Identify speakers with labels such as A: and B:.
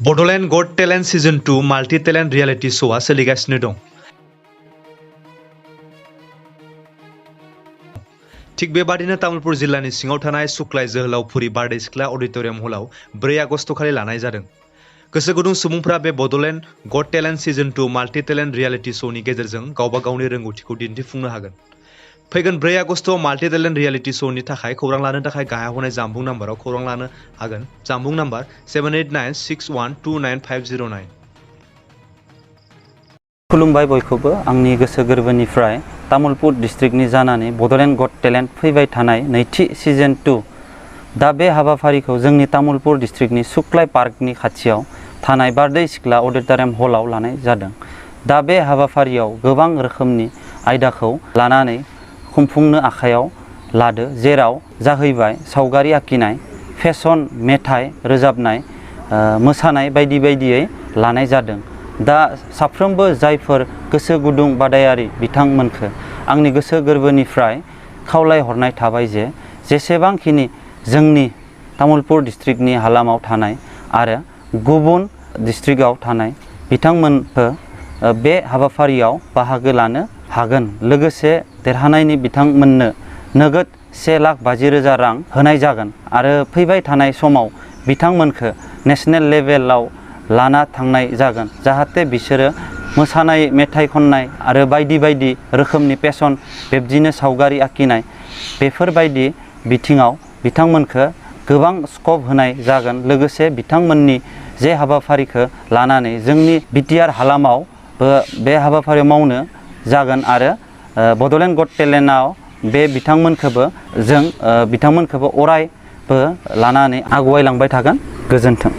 A: Bodoland Got Talent Season 2 Multi-Talent Reality Showआ सोलिगासिनो दं। थिग बेबादिनो तामुलपुर जिल्लानि सिङाव थानाय सुक्लाय जोहोलावफुरि बारदै सिख्ला अडिटोरियाम हलाव 4 आगस्ट खालि लानाय जादों। गोसो गुदुं सुबुंफोरा बे Bodoland got talent season 2 multi talent reality श'नि गेजेरजों गावबा गावनि रोंगौथिखौ दिन्थिफुंनो हागोन। फैगोन 4 आगस्टआव माल्टि टेलेन्ट रियेलिटी श'नि थाखाय खौरां लानो थाखाय गाहायाव होनाय जानबुं नाम्बाराव खौरां लानो हागोन। जानबुं नाम्बार 7896129509।
B: खुलुमबाय बयखौबो आंनि गोसो गोरबोनिफ्राय तामुलपुर डिस्ट्रिक्टनि जानानै बड'लेण्ड गट टेलेन्ट फैबाय थानाय नैथि सिजन 2 दा बे हाबाफारिखौ जोंनि तामुलपुर डिस्ट्रिक्टनि सुक्लाय पार्कनि खाथियाव थानाय बारदै सिख्ला अडिटोरियाम हलाव लानाय जादों। दा बे हाबाफारियाव गोबां रोखोमनि आयदाखौ लानानै खुंफुंनो आखायाव लादो, जेराव जाहैबाय सावगारि आखिनाय, फेशन, मेथाइ रोजाबनाय, मोसानाय बायदि बायदियै लानाय जादों। दा साफ्रोमबो जायफोर गोसो गुदुं बादायारि बिथांमोनखौ आंनि गोसो गोरबोनिफ्राय खावलायहरनाय थाबाय जे जेसेबांखिनि जोंनि तामुलपुर डिस्ट्रिक्टनि हालामाव थानाय आरो गुबुन डिस्ट्रिक्टआव थानाय बिथांमोनखौ बे हाबाफारियाव बाहागो लानो हागोन। लोगोसे देरहानायनि बिथांमोननो नोगोद 1,50,000 रां होनाय जागोन आरो फैबाय थानाय समाव बिथांमोनखौ नेशनेल लेभेलाव लाना थांनाय जागोन, जाहाथे बिसोरो मोसानाय, मेथाइ खननाय आरो बायदि बायदि रोखोमनि पेशन, बेबायदिनो सावगारि आखिनाय बेफोरबायदि बिथिङाव बिथांमोनखौ गोबां स्कप होनाय जागोन। लोगोसे बिथांमोननि जे हाबाफारिखौ लानानै जोंनि बिटिआर हालामाव बे हाबाफारियाव मावनो जागोन आरो बड'लेण्ड गट टेलेन्टआव बे बिथांमोनखौबो अरायबो लानानै आगुवायलांबाय थागोन। गोजोन्थों।